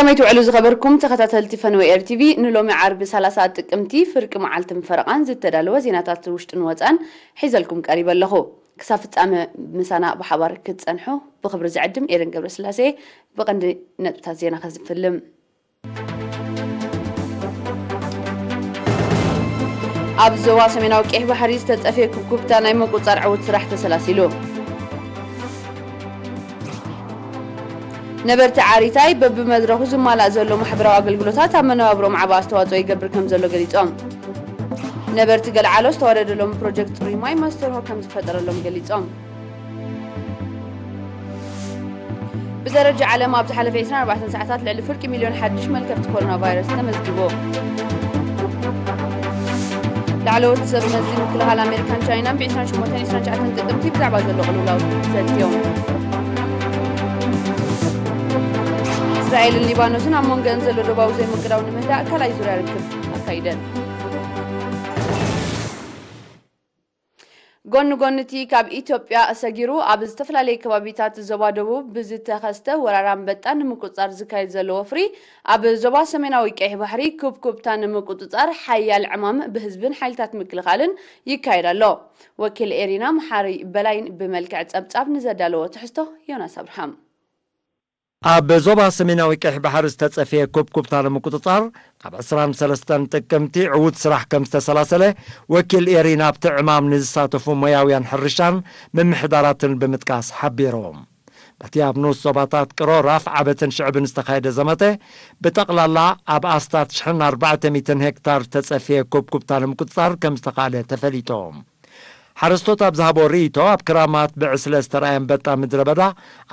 ከመይ ትውዕሉ ዝኸበርኩም ተኸታተልቲ ፈነወ ኤር ቲቪ፣ ንሎሚ ዓርቢ ሰላሳ ጥቅምቲ ፍርቂ መዓልትን ፈረቓን ዝተዳለወ ዜናታት ውሽጥን ወጻን ሒዘልኩም ቀሪበ ኣለኹ። ክሳብ ፍጻመ ምሳና ብሓባር ክትጸንሑ ብኽብሪ ዝዕድም ኤደን ገብረስላሴ። ብቐንዲ ነጥብታት ዜና ከዝፍልም። ኣብ ዞባ ሰሜናዊ ቀይሕ ባሕሪ ዝተጸፍየ ኩብኩብታ ናይ ምቁጽጻር ዕዉት ስራሕ ተሰላሲሉ። ነበርቲ ዓሪታይ በብመድረኹ ዝማላእ ዘሎ ማሕበራዊ ኣገልግሎታት ኣብ መነባብሮኦም ዓቢ ኣስተዋጽኦ ይገብር ከም ዘሎ ገሊጾም። ነበርቲ ገልዓሎ ዝተዋደደሎም ፕሮጀክት ጽሩይ ማይ መስተርሆ ከም ዝፈጠረሎም ገሊጾም። ብደረጃ ዓለም ኣብ ዝሓለፈ ዕስራን ኣርባዕተን ሰዓታት ልዕሊ ፍርቂ ሚልዮን ሓድሽ መልከፍቲ ኮሮና ቫይረስ ተመዝጊቡ። ላዕለዎት ሰብ መዚ ምክልኻል ኣሜሪካን ቻይናን ብ ዕስራን ሸሞንተን ዕስራን ትሽዓተን ጥቅምቲ ብዛዕባ ዘሎ ቅልውላው ዘትዮም። እስራኤልን ሊባኖስን ኣብ መንጎአን ዘሎ ዶባዊ ዘይምቅዳው ንምህዳእ ካልኣይ ዙርያ ርክብ ኣካይደን። ጎኒ ጎኒ እቲ ካብ ኢትዮጵያ ሰጊሩ ኣብ ዝተፈላለዩ ከባቢታት ዞባ ደቡብ ብዝተኸስተ ወራር ኣንበጣ ንምቁጽጻር ዝካየድ ዘሎ ወፍሪ፣ ኣብ ዞባ ሰሜናዊ ቀይሕ ባሕሪ ኩብኩብታ ንምቁጽጻር ሓያል ዕማም ብህዝብን ሓይልታት ምክልኻልን ይካየድ ኣሎ። ወኪል ኤሪና መሓሪ በላይን ብመልክዕ ጸብጻብ ንዘዳለዎ ትሕዝቶ ዮናስ ኣብርሃም። ኣብ ዞባ ሰሜናዊ ቀይሕ ባሕሪ ዝተጸፍየ ኩብኩብታ ንምቁጽጻር፣ ካብ ዕስራን ሰለስተን ጥቅምቲ ዕዉት ስራሕ ከም ዝተሰላሰለ ወኪል ኤሪና ኣብቲ ዕማም ንዝሳተፉ ሞያውያን ሕርሻን ምምሕዳራትን ብምጥቃስ ሓቢሩ። በቲ ኣብ ንኡስ ዞባታት ቅሮ፣ ራፍ ዓበትን ሽዕብን ዝተኻየደ ዘመተ፣ ብጠቕላላ ኣብ ኣስታት ሽሕን ኣርባዕተ ሚእትን ሄክታር ዝተጸፍየ ኩብኩብታ ንምቁጽጻር ከም ዝተኻእለ ተፈሊጡ። ሓረስቶት ኣብ ዝሃቦ ርእይቶ፣ ኣብ ክራማት ብዕስለ ዝተረኣየ ኣንበጣ ምድረ በዳ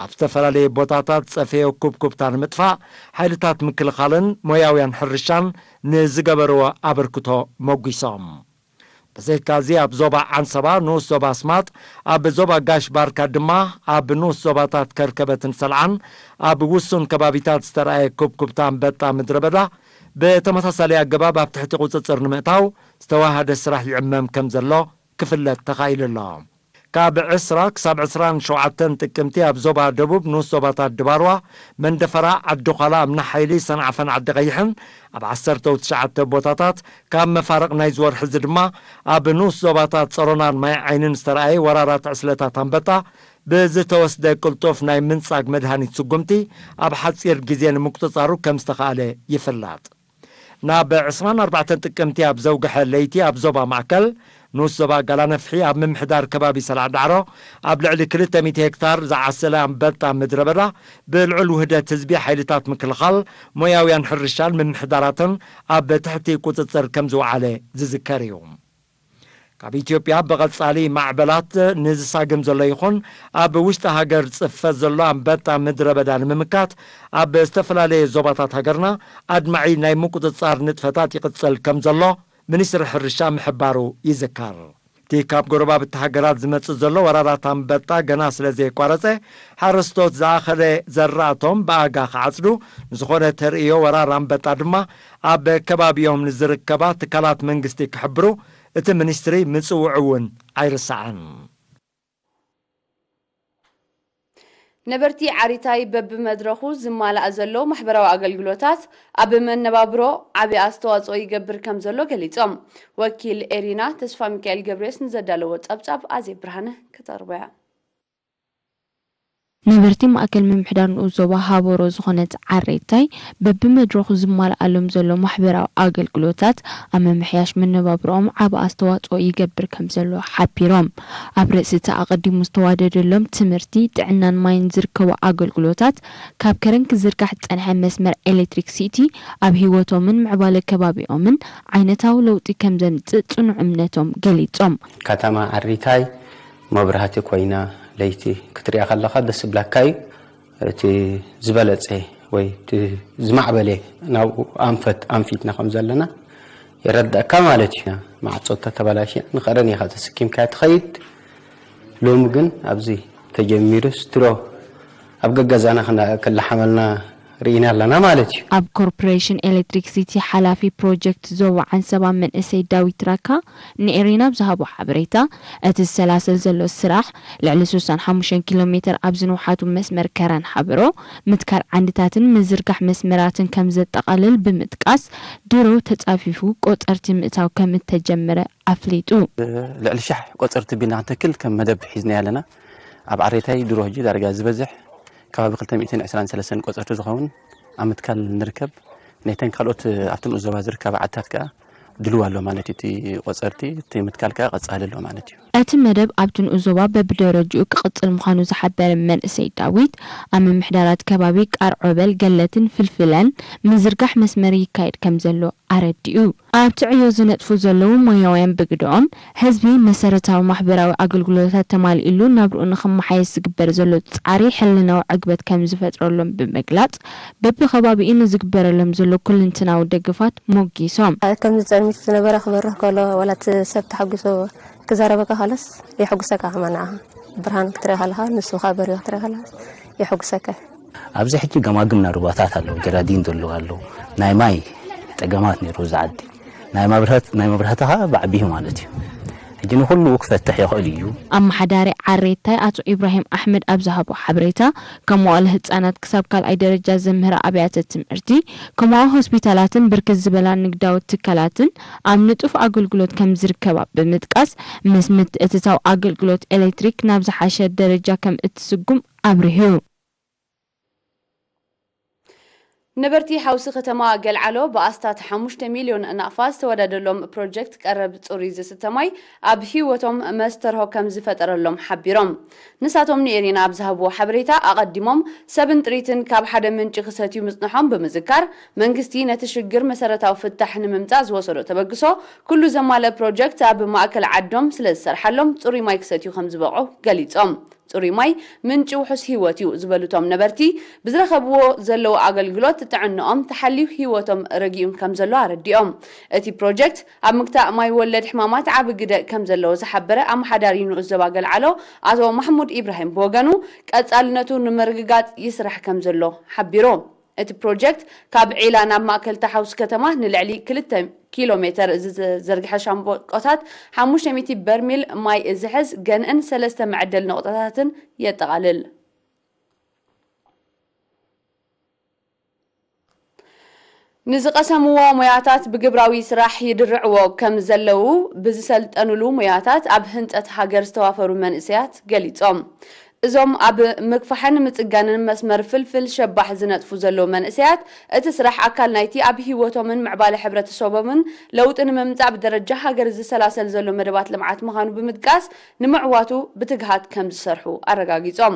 ኣብ ዝተፈላለዩ ቦታታት ጸፈዮ ኩብኩብታ ንምጥፋእ ሓይልታት ምክልኻልን ሞያውያን ሕርሻን ንዝገበርዎ ኣበርክቶ መጒሶም። ብዘይካዚ ኣብ ዞባ ዓንሰባ፣ ንኡስ ዞባ ኣስማጥ፣ ኣብ ዞባ ጋሽ ባርካ ድማ፣ ኣብ ንኡስ ዞባታት ከርከበትን ሰልዓን ኣብ ውሱን ከባቢታት ዝተረኣየ ኩብኩብታ ኣንበጣ ምድረ በዳ ብተመሳሳሊ ኣገባብ ኣብ ትሕቲ ቁጽጽር ንምእታው ዝተዋሃደ ስራሕ ይዕመም ከም ዘሎ ክፍለጥ ተኻኢሉ ኣሎ። ካብ ዕስራ ክሳብ ዕስራን ሸውዓተን ጥቅምቲ ኣብ ዞባ ደቡብ ንኡስ ዞባታት ድባርዋ፣ መንደፈራ፣ ዓዲ ዃላ፣ እምኒ ሓይሊ፣ ሰንዓፈን ዓዲ ቀይሕን ኣብ ዓሰርተ ትሽዓተ ቦታታት፣ ካብ መፋርቕ ናይዚ ወርሒ እዚ ድማ ኣብ ንኡስ ዞባታት ጸሮናን ማይ ዓይንን ዝተረኣየ ወራራት ዕስለታት ኣንበጣ ብዝተወስደ ቅልጡፍ ናይ ምንጻግ መድሃኒት ስጉምቲ ኣብ ሓጺር ግዜ ንምቁጽጻሩ ከም ዝተኻእለ ይፍለጥ። ናብ ዕስራን ኣርባዕተን ጥቅምቲ ኣብ ዘውግሐ ለይቲ ኣብ ዞባ ማእከል፣ ንኡስ ዞባ ጋላነፍሒ ኣብ ምምሕዳር ከባቢ ሰላዕ ዳዕሮ ኣብ ልዕሊ ክልተ ሚእቲ ሄክታር ዝዓሰለ ኣንበጣ ምድረ በዳ ብልዑል ውህደት ህዝቢ ሓይልታት ምክልኻል፣ ሞያውያን ሕርሻን ምምሕዳራትን ኣብ ትሕቲ ቁጽጽር ከም ዝወዓለ ዝዝከር እዩ። ካብ ኢትዮጵያ ብቐጻሊ ማዕበላት ንዝሳግም ዘሎ ይኹን ኣብ ውሽጢ ሃገር ዝጽፈ ዘሎ ኣንበጣ ምድረ በዳ ንምምካት ኣብ ዝተፈላለየ ዞባታት ሃገርና ኣድማዒ ናይ ምቁጽጻር ንጥፈታት ይቕጽል ከም ዘሎ ሚኒስትሪ ሕርሻ ምሕባሩ ይዝከር። እቲ ካብ ጎረባብቲ ሃገራት ዝመጽእ ዘሎ ወራራት ኣንበጣ ገና ስለ ዘየቋረጸ፣ ሓረስቶት ዝኣኸለ ዘራእቶም ብኣጋ ክዓጽዱ፣ ንዝኾነ ተርእዮ ወራር ኣንበጣ ድማ ኣብ ከባቢኦም ንዝርከባ ትካላት መንግስቲ ክሕብሩ እቲ ሚኒስትሪ ምጽውዑ እውን ኣይርሳዕን። ነበርቲ ዓሪታይ በብመድረኹ ዝማላእ ዘሎ ማሕበራዊ ኣገልግሎታት ኣብ መነባብሮ ዓቢ ኣስተዋጽኦ ይገብር ከም ዘሎ ገሊጾም። ወኪል ኤሪና ተስፋ ሚካኤል ገብርዮስ ንዘዳለዎ ጸብጻብ ኣዜብ ብርሃነ ከተቕርቦ እያ። ነበርቲ ማእከል ምምሕዳር ንኡስ ዞባ ሃበሮ ዝኾነት ዓሬታይ በብመድረኹ ዝማልኣሎም ዘሎ ማሕበራዊ ኣገልግሎታት ኣብ ምምሕያሽ መነባብሮኦም ዓቢ ኣስተዋጽኦ ይገብር ከም ዘሎ ሓቢሮም። ኣብ ርእሲ እቲ ኣቐዲሙ ዝተዋደደሎም ትምህርቲ፣ ጥዕናን ማይን ዝርከቡ ኣገልግሎታት፣ ካብ ከረን ክዝርጋሕ ዝጸንሐ መስመር ኤሌክትሪክሲቲ ኣብ ህይወቶምን ምዕባለ ከባቢኦምን ዓይነታዊ ለውጢ ከም ዘምጽእ ጽኑዕ እምነቶም ገሊጾም። ከተማ ዓሪታይ መብራህቲ ኮይና ለይቲ ክትሪኣ ከለኻ ደስ ዝብለካ እዩ። እቲ ዝበለጸ ወይ እቲ ዝማዕበለ ናብኡ ኣንፈት ኣንፊትና ከም ዘለና የረድኣካ ማለት እዩ። ማዕጾታት ተበላሽየን ንኸረን ኢኻ ተሰኪምካ ትኸይድ። ሎሚ ግን ኣብዚ ተጀሚሩስ ድሮ ኣብ ገገዛና ክና-፣ ክለሓመልና ርኢና ኣለና ማለት እዩ። ኣብ ኮርፖሬሽን ኤሌክትሪክሲቲ ሓላፊ ፕሮጀክት ዞባ ዓንሰባ መንእሰይ ዳዊት ራካ ንኤሬና ብዝሃቦ ሓበሬታ፣ እቲ ዝሰላሰል ዘሎ ስራሕ ልዕሊ ስሳን ሓሙሽተን ኪሎ ሜተር ኣብ ዝንውሓቱ መስመር ከረን ሓበሮ ምትካል ዓንድታትን ምዝርጋሕ መስመራትን ከም ዘጠቓልል ብምጥቃስ፣ ድሮ ተጻፊፉ ቆጸርቲ ምእታው ከም እተጀመረ ኣፍሊጡ። ልዕሊ ሽሕ ቆጸርቲ ቢልና ክንተክል ከም መደብ ሒዝና ኣለና። ኣብ ዓሬታይ ድሮ ሕጂ ዳርጋ ዝበዝሕ ከባቢ ክልተ ሚእትን ዕስራን ሰለስተን ቆጸርቲ ዝኸውን ኣብ ምትካል ንርከብ። ነተን ካልኦት ኣብቲ ንኡስ ዞባ ዝርከባ ዓድታት ከኣ ድልው ኣሎ ማለት እዩ። እቲ ቆጸርቲ እቲ ምትካል ከኣ ቀጻሊ ኣሎ ማለት እዩ። እቲ መደብ ኣብቲ ንኡስ ዞባ በብደረጅኡ ክቕጽል ምዃኑ ዝሓበረ መንእሰይ ዳዊት፣ ኣብ ምምሕዳራት ከባቢ ቃርዖበል፣ ገለትን ፍልፍለን ምዝርጋሕ መስመር ይካየድ ከም ዘሎ ኣረዲኡ። ኣብቲ ዕዮ ዝነጥፉ ዘለዉ ሞያውያን ብግደኦም፣ ህዝቢ መሰረታዊ ማሕበራዊ ኣገልግሎታት ተማሊእሉ ናብርኡ ንኽመሓየሽ ዝግበር ዘሎ ጻዕሪ ሕልናዊ ዕግበት ከም ዝፈጥረሎም ብምግላጽ፣ በብኸባቢኡ ንዝግበረሎም ዘሎ ኩልንትናዊ ደገፋት ሞጊሶም። ከምዚ ጸልሚቱ ዝነበረ ክበርህ ከሎ ዋላ እቲ ሰብ ተሓጒሱ ክዛረበካ ከሎስ የሐጉሰካ ከማን ንዓኻ ብርሃን ክትርኢ ከለኻ ንሱ ከዓ በሪሁ ክትርኢ ከለኻ የሐጉሰካ። ኣብዚ ሕጂ ገማግም ናይ ሩባታት ኣለዉ፣ ጀራዲን ዘለዉ ኣለዉ። ናይ ማይ ጸገማት ነይሩ እዚ ዓዲ። ናይ መብርሀት ናይ መብርሀቲ ከዓ ብዓቢሁ ማለት እዩ። ሕጂ ንኹሉ ክፈትሕ ይኽእል እዩ። ኣመሓዳሪ ዓሬታይ ኣቶ ኢብራሂም ኣሕመድ ኣብ ዝሃቦ ሓበሬታ፣ ካብ መዋእለ ህጻናት ክሳብ ካልኣይ ደረጃ ዘምህራ ኣብያተ ትምህርቲ፣ ከምኡ ሆስፒታላትን ብርክት ዝበላ ንግዳዊ ትካላትን ኣብ ንጡፍ ኣገልግሎት ከም ዝርከባ ብምጥቃስ፣ ምስ ምትእትታው ኣገልግሎት ኤሌክትሪክ ናብ ዝሓሸ ደረጃ ከም እትስጉም ኣብሪሁ። ነበርቲ ሓውሲ ከተማ ገልዓሎ ብኣስታት ሓሙሽተ ሚልዮን ናቕፋ ዝተወደደሎም ፕሮጀክት ቀረብ ጽሩይ ዝስተ ማይ ኣብ ህይወቶም መስተርሆ ከም ዝፈጠረሎም ሓቢሮም። ንሳቶም ንኤሪና ኣብ ዝሃብዎ ሓበሬታ ኣቐዲሞም ሰብን ጥሪትን ካብ ሓደ ምንጪ ክሰትዩ ምጽንሖም ብምዝካር መንግስቲ ነቲ ሽግር መሰረታዊ ፍታሕ ንምምጻእ ዝወሰዶ ተበግሶ ኩሉ ዘማልአ ፕሮጀክት ኣብ ማእከል ዓዶም ስለ ዝሰርሓሎም ጽሩይ ማይ ክሰትዩ ከም ዝበቕዑ ገሊጾም። ፅሩይ ማይ ምንጪ ውሑስ ህይወት እዩ ዝበሉ እቶም ነበርቲ፣ ብዝረኸብዎ ዘለዉ ኣገልግሎት ጥዕንኦም ተሓልዩ ህይወቶም ረጊኡን ከምዘሎ ኣረዲኦም። እቲ ፕሮጀክት ኣብ ምግታእ ማይ ወለድ ሕማማት ዓቢ ግደ ከምዘለዎ ዝሓበረ ኣመሓዳሪ ንኡስ ዞባ ገልዓሎ ኣቶ ማሕሙድ ኢብራሂም ብወገኑ፣ ቀፃልነቱ ንምርግጋፅ ይስራሕ ከምዘሎ ሓቢሩ። እቲ ፕሮጀክት ካብ ዒላ ናብ ማእከል ታሓውስ ከተማ ንልዕሊ ክልተ ኪሎ ሜተር ዝተዘርግሐ ሻምብቆታት ሓሙሽተ ሚእቲ በርሚል ማይ ዝሕዝ ገንእን ሰለስተ መዐደሊ ነቑጣታትን የጠቓልል። ንዝቐሰምዎ ሞያታት ብግብራዊ ስራሕ ይድርዕዎ ከም ዘለዉ ብዝሰልጠኑሉ ሞያታት ኣብ ህንፀት ሃገር ዝተዋፈሩ መንእሰያት ገሊፆም። እዞም ኣብ ምግፋሕን ምጽጋንን መስመር ፍልፍል ሸባሕ ዝነጥፉ ዘለዉ መንእሰያት፣ እቲ ስራሕ ኣካል ናይቲ ኣብ ህይወቶምን ምዕባለ ሕብረተሰቦምን ለውጢ ንምምጻእ ብደረጃ ሃገር ዝሰላሰል ዘሎ መደባት ልምዓት ምዃኑ ብምጥቃስ፣ ንምዕዋቱ ብትግሃት ከም ዝሰርሑ ኣረጋጊጾም።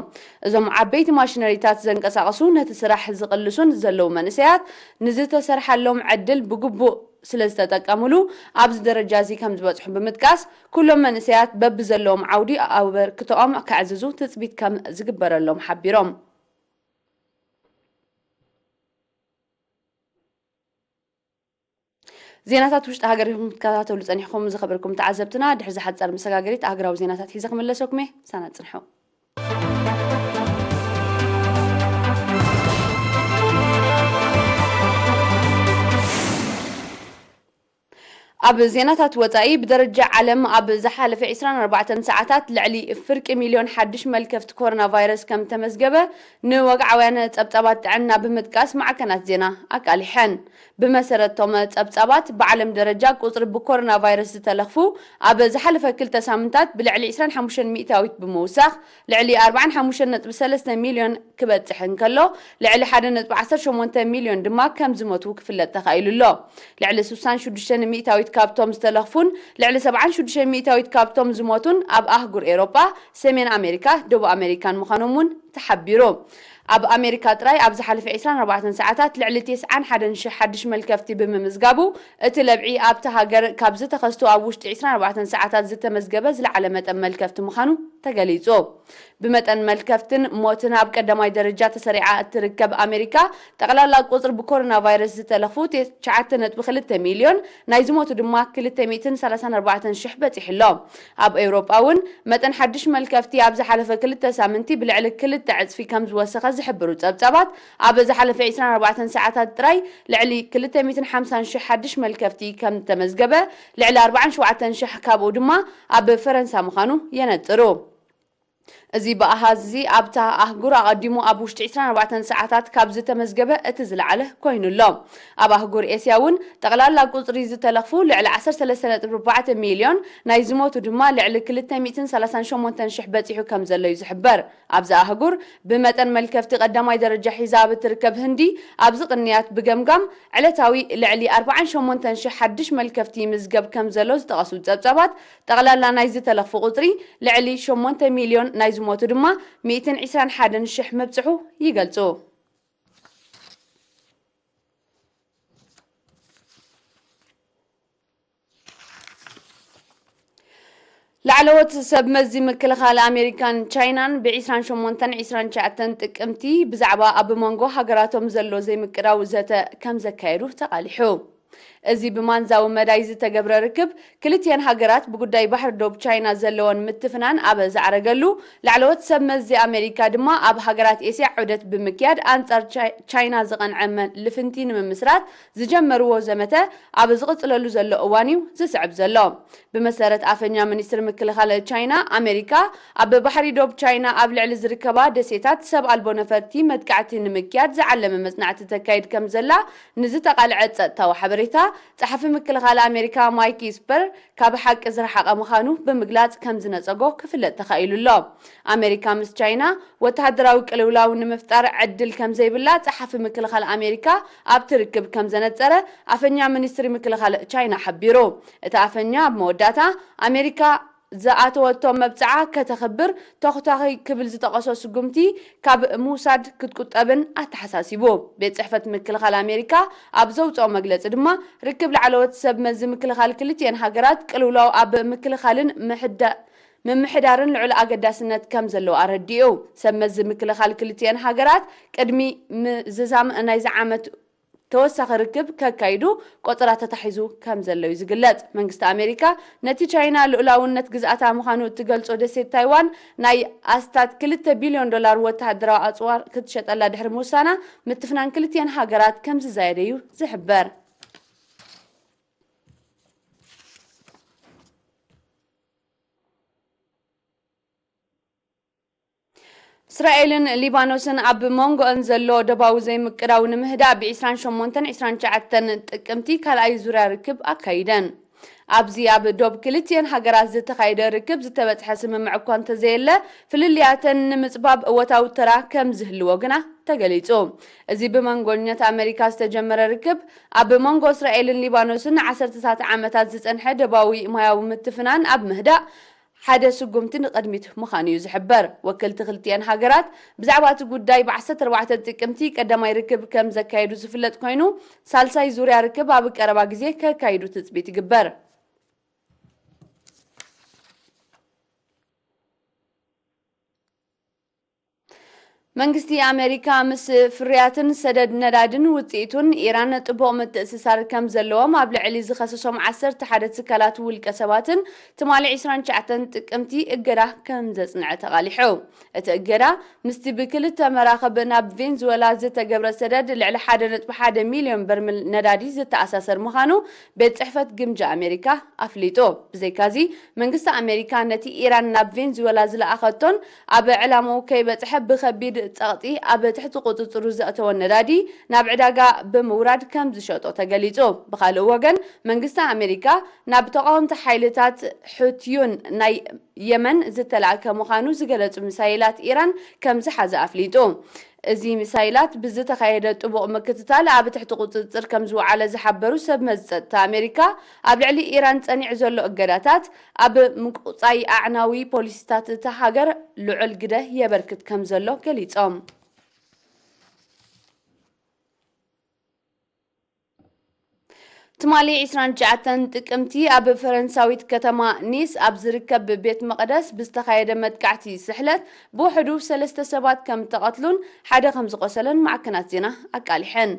እዞም ዓበይቲ ማሽነሪታት ዘንቀሳቕሱ፣ ነቲ ስራሕ ዝቕልሱን ዘለዉ መንእሰያት፣ ንዝተሰርሓሎም ዕድል ብግቡእ ስለዝተጠቀምሉ ኣብዚ ደረጃ እዚ ከምዝበፅሑ ብምጥቃስ፣ ኩሎም መንእሰያት በብዘለዎም ዓውዲ ኣበርክቶኦም ከዕዝዙ ትፅቢት ከም ዝግበረሎም ሓቢሮም። ዜናታት ውሽጢ ሃገር ኢኹም ክትከታተሉ ፀኒሕኹም ዝኸበርኩም ተዓዘብትና። ድሕሪ ዝሓፀር መሰጋገሪት ሃገራዊ ዜናታት ሒዘ ክምለሰኩም እየ። ሳና ፅንሑ። ኣብ ዜናታት ወጻኢ፣ ብደረጃ ዓለም ኣብ ዝሓለፈ ዕስራን ኣርባዕተን ሰዓታት ልዕሊ ፍርቂ ሚልዮን ሓድሽ መልከፍቲ ኮሮና ቫይረስ ከም ተመዝገበ ንወግዓውያን ጸብጻባት ጥዕና ብምጥቃስ ማዕከናት ዜና ኣቃሊሐን። ብመሰረት'ቶም ጸብጻባት፣ ብዓለም ደረጃ ቁጽሪ ብኮሮና ቫይረስ ዝተለኽፉ ኣብ ዝሓለፈ ክልተ ሳምንታት ብልዕሊ ዕስራን ሓሙሽተን ሚእታዊት ብምውሳኽ፣ ልዕሊ ኣርባዓን ሓሙሽተን ነጥቢ ሰለስተ ሚልዮን ክበጽሕ እንከሎ፣ ልዕሊ ሓደ ነጥቢ ዓሰርተ ሸሞንተ ሚልዮን ድማ ከም ዝሞቱ ክፍለጥ ተኻኢሉ ኣሎ። ልዕሊ ስሳን ሽዱሽተን ሚእታዊት ካብቶም ዝተለኽፉን ልዕሊ ሰብዓን ሽዱሽተን ሚእታዊት ካብቶም ዝሞቱን ኣብ ኣህጉር ኤውሮጳ፣ ሰሜን ኣሜሪካ፣ ደቡብ ኣሜሪካን ምዃኖም እውን ተሓቢሩ። ኣብ ኣሜሪካ ጥራይ ኣብ ዝሓለፈ ዕስራን ኣርባዕተን ሰዓታት ልዕሊ ተስዓን ሓደን ሽሕ ሓድሽ መልከፍቲ ብምምዝጋቡ፣ እቲ ለብዒ ኣብታ ሃገር ካብ ዝተኸስቱ ኣብ ውሽጢ ዕስራን ኣርባዕተን ሰዓታት ዝተመዝገበ ዝለዓለ መጠን መልከፍቲ ምዃኑ ተገሊጹ። ብመጠን መልከፍትን ሞትን ኣብ ቀዳማይ ደረጃ ተሰሪዓ እትርከብ ኣሜሪካ፣ ጠቕላላ ቁጽሪ ብኮሮና ቫይረስ ዝተለኽፉ ትሽዓተ ነጥቢ ክልተ ሚልዮን፣ ናይ ዝሞቱ ድማ ክልተ ሚእትን ሰላሳን ኣርባዕተን ሽሕ በጺሑ ኣሎ። ኣብ ኤውሮጳ እውን መጠን ሓድሽ መልከፍቲ ኣብ ዝሓለፈ ክልተ ሳምንቲ ብልዕሊ ክልተ ዕጽፊ ከም ዝወሰኸ ዝሕብሩ ጸብጻባት፣ ኣብ ዝሓለፈ ዕስራን ኣርባዕተን ሰዓታት ጥራይ ልዕሊ ክልተ ሚእትን ሓምሳን ሽሕ ሓድሽ መልከፍቲ ከም ተመዝገበ፣ ልዕሊ ኣርባዓን ሸውዓተን ሽሕ ካብኡ ድማ ኣብ ፈረንሳ ምዃኑ የነጽሩ። እዚ ብኣሃዝ እዚ ኣብታ ኣህጉር ኣቐዲሙ ኣብ ውሽጢ ዕስራን ኣርባዕተን ሰዓታት ካብ ዝተመዝገበ እቲ ዝለዓለ ኮይኑ ኣሎ። ኣብ ኣህጉር ኤስያ እውን ጠቕላላ ቁጽሪ ዝተለኽፉ ልዕሊ ዓሰርተ ሰለስተ ነጥቢ ኣርባዕተ ሚልዮን፣ ናይ ዝሞቱ ድማ ልዕሊ ክልተ ሚእትን ሰላሳን ሸሞንተን ሽሕ በጺሑ ከም ዘሎ እዩ ዝሕበር። ኣብዛ ኣህጉር ብመጠን መልከፍቲ ቀዳማይ ደረጃ ሒዛ ኣብ እትርከብ ህንዲ፣ ኣብዚ ቅንያት ብገምጋም ዕለታዊ ልዕሊ ኣርባዓን ሸሞንተን ሽሕ ሓድሽ መልከፍቲ ይምዝገብ ከም ዘሎ ዝጠቐሱ ጸብጻባት፣ ጠቕላላ ናይ ዝተለኽፉ ቁጽሪ ልዕሊ ሸሞንተ ሚልዮን፣ ናይ ዝሞቱ ድማ ሚእትን ዕስራን ሓደን ሽሕ ምብጽሑ ይገልጹ። ላዕለዎት ሰብ መዚ ምክልኻል ኣሜሪካን ቻይናን ብ ዕስራን ሸሞንተን ዕስራን ትሽዓተን ጥቅምቲ ብዛዕባ ኣብ መንጎ ሃገራቶም ዘሎ ዘይምቅዳው ዘተ ከም ዘካየዱ ተቓሊሑ። እዚ ብማንዛዊ መዳይ ዝተገብረ ርክብ፣ ክልቲአን ሃገራት ብጉዳይ ባሕሪ ዶብ ቻይና ዘለወን ምትፍናን ኣብ ዘዕረገሉ፣ ላዕለዎት ሰብ መዚ ኣሜሪካ ድማ ኣብ ሃገራት ኤስያ ዑደት ብምክያድ ኣንጻር ቻይ-፣ ቻይና ዝቐንዐ መ-፣ ልፍንቲ ንምምስራት ዝጀመርዎ ዘመተ ኣብ ዝቕጽለሉ ዘሎ እዋን እዩ ዝስዕብ ዘሎ። ብመሰረት ኣፈኛ ሚኒስትሪ ምክልኻል ቻይና፣ ኣሜሪካ ኣብ ባሕሪ ዶብ ቻይና ኣብ ልዕሊ ዝርከባ ደሴታት ሰብ ኣልቦ ነፈርቲ መጥቃዕቲ ንምክያድ ዝዓለመ መጽናዕቲ ተካይድ ከም ዘላ ንዝተቓልዐ ጸጥታዊ ሓበሬታ፣ ጸሓፊ ምክልኻል ኣሜሪካ ማይክ ኢስፐር ካብ ሓቂ ዝረሓቐ ምዃኑ ብምግላጽ ከም ዝነጸጎ ክፍለጥ ተኻኢሉ ኣሎ። ኣሜሪካ ምስ ቻይና ወተሃደራዊ ቅልውላው ንምፍጣር ዕድል ከም ዘይብላ ጸሓፊ ምክልኻል ኣሜሪካ ኣብቲ ርክብ ከም ዘነጸረ ኣፈኛ ሚኒስትሪ ምክልኻል ቻይና ሓቢሩ። እቲ ኣፈኛ ኣብ መወዳእታ፣ ኣሜሪካ ዝኣተወቶ መብጽዓ ከተኽብር ተኹታኺ ክብል ዝጠቐሶ ስጉምቲ ካብ ምውሳድ ክትቁጠብን ኣተሓሳሲቡ። ቤት ጽሕፈት ምክልኻል ኣሜሪካ ኣብ ዘውጽኦ መግለጺ ድማ፣ ርክብ ላዕለዎት ሰብ መዚ ምክልኻል ክልቲኤን ሃገራት ቅልውላው ኣብ ምክልኻልን ምሕዳ-፣ ምምሕዳርን ልዑል ኣገዳስነት ከም ዘለዎ ኣረዲኡ። ሰብ መዚ ምክልኻል ክልቲኤን ሃገራት ቅድሚ ምዝዛም ናይዚ ዓመት ተወሳኺ ርክብ ከካይዱ ቆጸራ ተታሒዙ ከም ዘሎ እዩ ዝግለጽ። መንግስቲ ኣሜሪካ ነቲ ቻይና ልኡላውነት ግዝኣታ ምዃኑ እትገልጾ ደሴት ታይዋን ናይ ኣስታት ክልተ ቢልዮን ዶላር ወተሃደራዊ ኣጽዋር ክትሸጠላ ድሕሪ ምውሳና፣ ምትፍናን ክልቲኤን ሃገራት ከም ዝዛየደ እዩ ዝሕበር። እስራኤልን ሊባኖስን ኣብ መንጎአን ዘሎ ደባዊ ዘይምቅዳው ንምህዳእ ብ ዕስራን ሸሞንተን ዕስራን ትሽዓተን ጥቅምቲ ካልኣይ ዙርያ ርክብ ኣካይደን። ኣብዚ ኣብ ዶብ ክልቲኤን ሃገራት ዝተኻየደ ርክብ ዝተበጽሐ ስምምዕ እኳ እንተዘየለ፣ ፍልልያተን ንምጽባብ እወታዊ ተራ ከም ዝህልዎ ግና ተገሊጹ። እዚ ብመንጎኛት ኣሜሪካ ዝተጀመረ ርክብ፣ ኣብ መንጎ እስራኤልን ሊባኖስን ንዓሰርተታት ዓመታት ዝጸንሐ ደባዊ ማያዊ ምትፍናን ኣብ ምህዳእ ሓደ ስጉምቲ ንቕድሚት ምዃኑ እዩ ዝሕበር። ወከልቲ ክልቲኤን ሃገራት ብዛዕባ እቲ ጉዳይ ብ ዓሰርተ ኣርባዕተ ጥቅምቲ ቀዳማይ ርክብ ከም ዘካየዱ ዝፍለጥ ኮይኑ፣ ሳልሳይ ዙርያ ርክብ ኣብ ቀረባ ግዜ ከካይዱ ትጽቢት ይግበር። መንግስቲ ኣሜሪካ ምስ ፍርያትን ሰደድ ነዳድን ውጽኢቱን ኢራን ጥቡቕ ምትእስሳር ከም ዘለዎም ኣብ ልዕሊ ዝኸሰሶም ዓሰርተ ሓደ ትካላት ውልቀ ሰባትን ትማሊ ዕስራን ትሽዓተን ጥቅምቲ እገዳ ከም ዘጽንዐ ተቓሊሑ። እቲ እገዳ ምስቲ ብክልተ መራኽብ ናብ ቬንዙዌላ ዝተገብረ ሰደድ ልዕሊ ሓደ ነጥቢ ሓደ ሚልዮን በርሚል ነዳዲ ዝተኣሳሰር ምዃኑ ቤት ጽሕፈት ግምጃ ኣሜሪካ ኣፍሊጡ። ብዘይካዚ፣ መንግስቲ ኣሜሪካ ነቲ ኢራን ናብ ቬንዙዌላ ዝለኣኸቶን ኣብ ዕላምኡ ከይበጽሐ ብኸቢድ ጸቕጢ ኣብ ትሕቲ ቁጽጽሩ ዘእተወን ነዳዲ ናብ ዕዳጋ ብምውራድ ከም ዝሸጦ ተገሊጹ። ብኻልእ ወገን፣ መንግስቲ ኣሜሪካ ናብ ተቓወምቲ ሓይልታት ሑቲዩን ናይ የመን ዝተላእከ ምዃኑ ዝገለጹ ሚሳይላት ኢራን ከም ዝሓዘ ኣፍሊጡ። እዚ ሚሳይላት ብዝተኻየደ ጥቡቕ ምክትታል ኣብ ትሕቲ ቁጽጽር ከም ዝወዓለ ዝሓበሩ ሰብ መዚ ጸጥታ ኣሜሪካ፣ ኣብ ልዕሊ ኢራን ጸኒዑ ዘሎ እገዳታት ኣብ ምቁጻይ ኣዕናዊ ፖሊሲታት እታ ሃገር ልዑል ግደ የበርክት ከም ዘሎ ገሊጾም። ትማሊ ዕስራን ትሽዓተን ጥቅምቲ ኣብ ፈረንሳዊት ከተማ ኒስ ኣብ ዝርከብ ቤት መቕደስ ብዝተኻየደ መጥቃዕቲ ስሕለት ብውሕዱ ሰለስተ ሰባት ከም ተቐትሉን ሓደ ከም ዝቖሰለን ማዕከናት ዜና ኣቃሊሐን።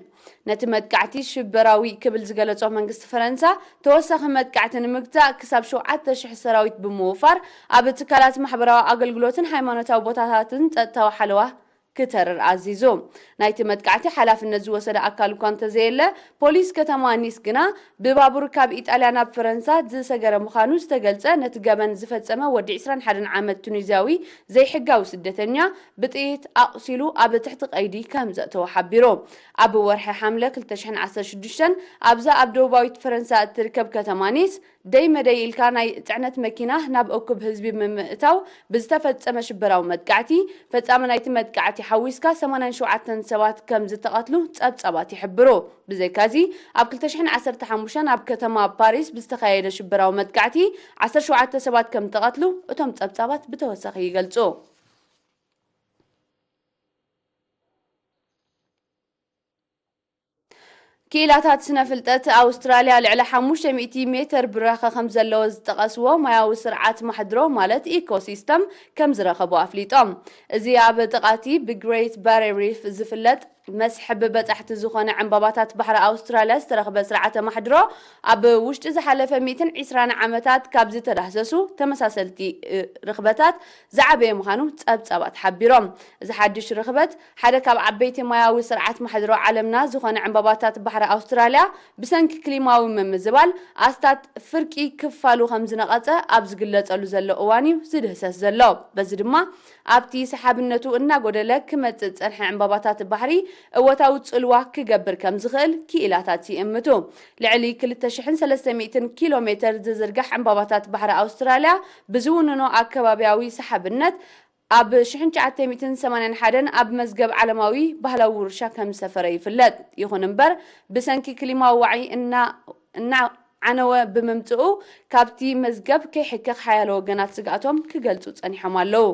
ነቲ መጥቃዕቲ ሽበራዊ ክብል ዝገለጾ መንግስቲ ፈረንሳ፣ ተወሳኺ መጥቃዕቲ ንምግታእ ክሳብ ሸውዓተ ሽሕ ሰራዊት ብምውፋር ኣብ ትካላት ማሕበራዊ ኣገልግሎትን ሃይማኖታዊ ቦታታትን ጸጥታዊ ሓለዋ ክተርር ኣዚዙ። ናይቲ መጥቃዕቲ ሓላፍነት ዝወሰደ ኣካል እኳ እንተዘየለ፣ ፖሊስ ከተማ ኒስ ግና ብባቡር ካብ ኢጣልያ ናብ ፈረንሳ ዝሰገረ ምዃኑ ዝተገልጸ ነቲ ገበን ዝፈጸመ ወዲ ዕስራን ሓደን ዓመት ቱኒዝያዊ ዘይሕጋዊ ስደተኛ ብጥይት ኣቑሲሉ ኣብ ትሕቲ ቀይዲ ከም ዘእተወ ሓቢሩ። ኣብ ወርሒ ሓምለ ክልተ ሽሕን ዓሰርተ ሽዱሽተን ኣብዛ ኣብ ደቡባዊት ፈረንሳ እትርከብ ከተማ ኒስ ደይ መደይ ኢልካ ናይ ጽዕነት መኪና ናብ እኩብ ህዝቢ ብምእታው ብዝተፈጸመ ሽበራዊ መጥቃዕቲ፣ ፈጻሚ ናይቲ መጥቃዕቲ ሓዊስካ ሰማንያን ሸውዓተን ሰባት ከም ዝተቐትሉ ጸብጻባት ይሕብሩ። ብዘይካዚ፣ ኣብ ክልተ ሽሕን ዓሰርተ ሓሙሽተን ኣብ ከተማ ፓሪስ ብዝተኻየደ ሽበራዊ መጥቃዕቲ ዓሰርተ ሸውዓተ ሰባት ከም ዝተቐትሉ እቶም ጸብጻባት ብተወሳኺ ይገልጹ። ክኢላታት ስነ ፍልጠት ኣውስትራልያ ልዕሊ ሓሙሽተ ሚእቲ ሜተር ብራኸ ከም ዘለዎ ዝጠቐስዎ ማያዊ ስርዓት ማሕድሮ ማለት ኢኮሲስተም ከም ዝረኸቡ ኣፍሊጦም። እዚ ኣብ ጥቓቲ ብግሬት ባሪየር ሪፍ ዝፍለጥ መስሕብ በጻሕቲ ዝኾነ ዕምባባታት ባሕሪ ኣውስትራልያ ዝተረኽበ ስርዓተ ማሕድሮ ኣብ ውሽጢ ዝሓለፈ ሚእትን ዕስራን ዓመታት ካብ ዝተዳህሰሱ ተመሳሰልቲ እ፣ ርኽበታት ዝዓበየ ምዃኑ ጸብጻባት ሓቢሮም። እዚ ሓድሽ ርኽበት ሓደ ካብ ዓበይቲ ማያዊ ስርዓት ማሕድሮ ዓለምና ዝኾነ ዕምባባታት ባሕሪ ኣውስትራልያ ብሰንኪ ክሊማዊ ምምዝባል ኣስታት ፍርቂ ክፋሉ ከም ዝነቐጸ ኣብ ዝግለጸሉ ዘሎ እዋን እዩ ዝድህሰስ ዘሎ። በዚ ድማ ኣብቲ ሰሓብነቱ እናጎደለ ክመጽእ ዝጸንሐ ዕምባባታት ባሕሪ እወታዊ ጽልዋ ክገብር ከም ዝኽእል ክኢላታት ይእምቱ። ልዕሊ ክልተ ሽሕን ሰለስተ ሚእትን ኪሎ ሜተር ዝዝርጋሕ ዕምባባታት ባሕሪ ኣውስትራልያ ብዝውንኖ ኣከባብያዊ ሰሓብነት ኣብ ሽሕን ትሽዓተ ሚእትን ሰማንያን ሓደን ኣብ መዝገብ ዓለማዊ ባህላዊ ውርሻ ከም ዝሰፈረ ይፍለጥ። ይኹን እምበር፣ ብሰንኪ ክሊማዊ ዋዒ እና-፣ እናዓነወ ብምምጽኡ፣ ካብቲ መዝገብ ከይሕከኽ ሓያሎ ወገናት ስግኣቶም ክገልጹ ጸኒሖም ኣለዉ።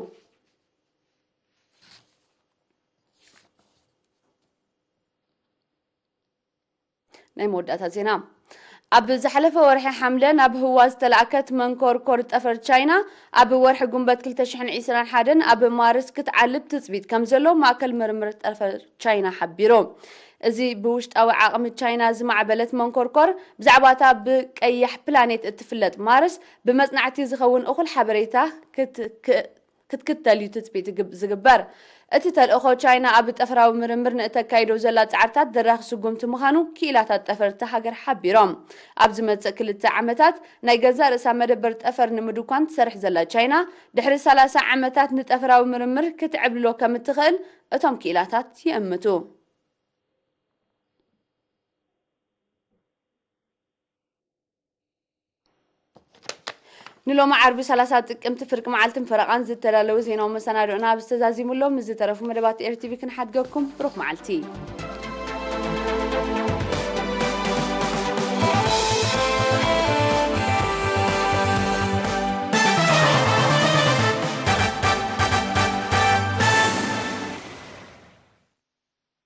ናይ መወዳእታ ዜና። ኣብ ዝሓለፈ ወርሒ ሓምለ ናብ ህዋ ዝተላእከት መንኮርኮር ጠፈር ቻይና፣ ኣብ ወርሒ ጉንበት ክልተ ሽሕን ዕስራን ሓደን ኣብ ማርስ ክትዓልብ ትጽቢት ከም ዘሎ ማእከል ምርምር ጠፈር ቻይና ሓቢሩ። እዚ ብውሽጣዊ ዓቕሚ ቻይና ዝማዕበለት መንኮርኮር፣ ብዛዕባ እታ ብቀያሕ ፕላኔት እትፍለጥ ማርስ ብመጽናዕቲ ዝኸውን እኹል ሓበሬታ ክት-፣ ክ-፣ ክትክተል እዩ ትጽቢት ዝግብ-፣ ዝግበር። እቲ ተልእኾ፣ ቻይና ኣብ ጠፈራዊ ምርምር ንእተካይዶ ዘላ ጻዕርታት ደራኺ ስጉምቲ ምዃኑ ክኢላታት ጠፈር እታ ሃገር ሓቢሮም። ኣብ ዝመጽእ ክልተ ዓመታት ናይ ገዛእ ርእሳ መደበር ጠፈር ንምድኳን ትሰርሕ ዘላ ቻይና፣ ድሕሪ ሰላሳ ዓመታት ንጠፈራዊ ምርምር ክትዕብልሎ ከም እትኽእል እቶም ክኢላታት ይእምቱ። ንሎሚ ዓርቢ ሰላሳ ጥቅምቲ ፍርቂ መዓልትን ፈረቓን ዝተዳለወ ዜናዊ መሰናድኦና ኣብዚ ተዛዚሙ ኣሎ። ምስ ዝተረፉ መደባት ኤር ቲ ቪ ክንሓድገኩም። ብሩኽ መዓልቲ።